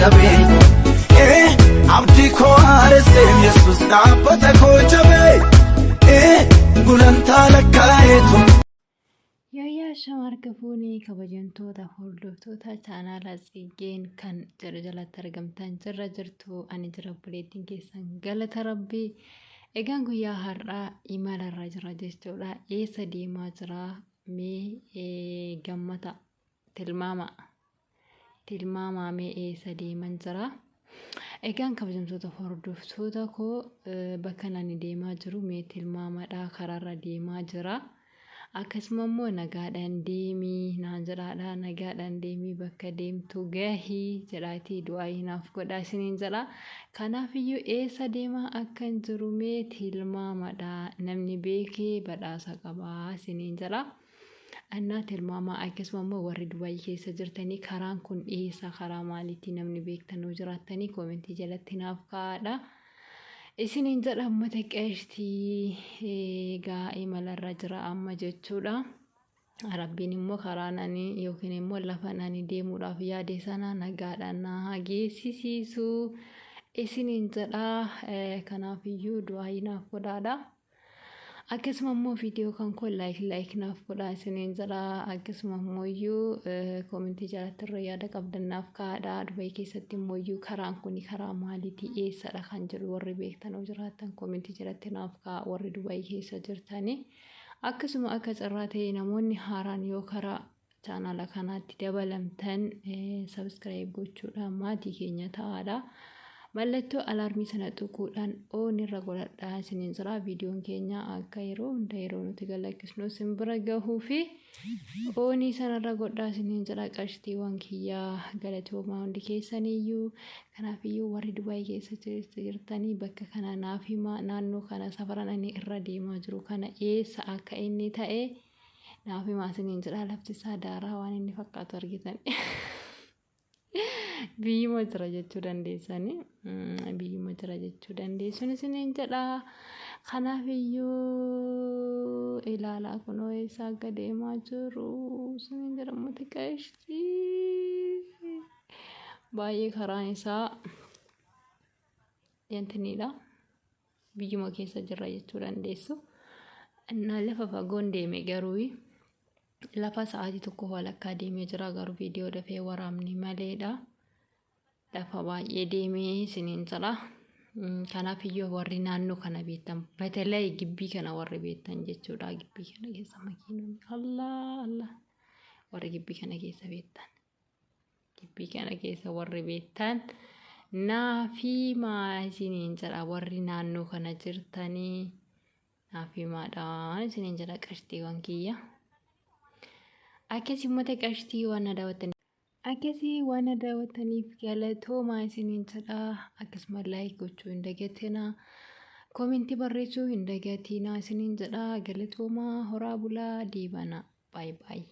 cabee. Abdii koo haaresseem Yesuus dhaabbata koo jabee. Gulantaa lakkaa'eetu. Yooyyaa ashama harka fuunee kabajamtoota hordoftoota chaanaala Tsiggeen kan jedhu jalatti argamtan jirra jirtu ani jira obboleettiin keessan galata rabbii. Egaan guyyaa har'aa imalarra jira jechuudha. Eessa deemaa jira mee gammata tilmaama tilmaamaa mee eessa deeman jira. Egaan kabajamtoota hordoftoota koo bakka ani deemaa jiru mee tilmaamadha karaarra deemaa jira. Akkasuma immoo nagaadhaan deemii naan jedhaadha nagaadhaan deemii bakka deemtu gahii jedhaatii du'aayii naaf godhaa isiniin jedha. Kanaafiyyuu eessa deemaa akkan jiru mee tilmaamadha namni beekee badhaasa qabaa isiniin jedha. Annaa tilmaamaa akkasuma immoo warri Dubaayii keessa jirtanii karaan kun eessa karaa maaliitii namni beektan yoo jiraattanii koomentii jalatti naaf kaa'aadha. Isiniin jedha ummata qeeshtii egaa imalarra jira amma jechuudha. Rabbiin immoo karaa nani yookiin immoo lafa nani deemuudhaaf yaade sana nagaadhaan na haa geessisiisu isiniin jedha. Kanaafiyyuu du'aayii naaf godhaadha. Akkasuma immoo viidiyoo kan koo laayik laayik naaf godhaa isiniin jedha. Akkasuma immoo iyyuu koomentii jalatti irra yaada qabdan naaf kaa'adha. Dubai keessatti immoo iyyuu karaan kun karaa maaliitii eessadha kan jedhu warri beektan yoo jiraattan koomentii jalatti naaf kaa'a warri Dubai keessa jirtani. Akkasuma akka carraa ta'e namoonni haaraan yoo karaa chaanaala kanaatti dabalamtan subscribe gochuudhaan maatii keenya ta'aadha. Mallattoo alaarmii sana tuquudhaan oon irra godhadhaa isiniin jira. Viidiyoon keenya akka yeroo hunda yeroo nuti galakkisnu isin bira gahuu fi oonii sanarra godhaa isiniin jira. Qashtiiwwan kiyyaa galatoomaa hundi keessaniyyuu. Kanaafiyyuu warri Dubaay keessa jirtanii bakka kana naaf himaa naannoo kana safaran ani irra deemaa jiru kana eessa akka inni ta'e. Naaf himaa isiniin jedha lafti isaa daaraa waan inni fakkaatu argitan. Biyyuma jira jechuu dandeessani. Biyyuma jira jechuu dandeessuun isiniin jedha. Kanaaf iyyuu ilaalaa kunoo eessa akka deemaa jiru isiniin jedha uummata qashtii. Baay'ee karaan isaa yantiniidha. Biyyuma keessa jirra jechuu dandeessu. Innaa lafa fagoon deeme garuu lafa sa'aatii tokko walakkaa deemee jira garuu viidiyoo dafee waraabni maleedha. Lafa baay'ee deemee isiniin jedha. Kanaaf iyyuu warri naannoo kana beektan batalay gibbii kana warri beektan jechuudha. Gibbii kana keessa makiinonni Allah Allah warri gibbii kana keessa beektan. Gibbii kana keessa warri beektan naaf himaa isiniin jedha warri naannoo kana jirtanii naaf himaadhaan isiniin jedha qashtiiwwan kiyya. Akkasii uummata qashtii waan na daawwattan. Akkasii waan na daawwattaniif galatoomaa isiniin jedha akkasuma laayik gochuu hin dagatinaa. Koomentii barreessuu hin dagatinaa isiniin jedha galatoomaa horaa bulaa deebana baay baay.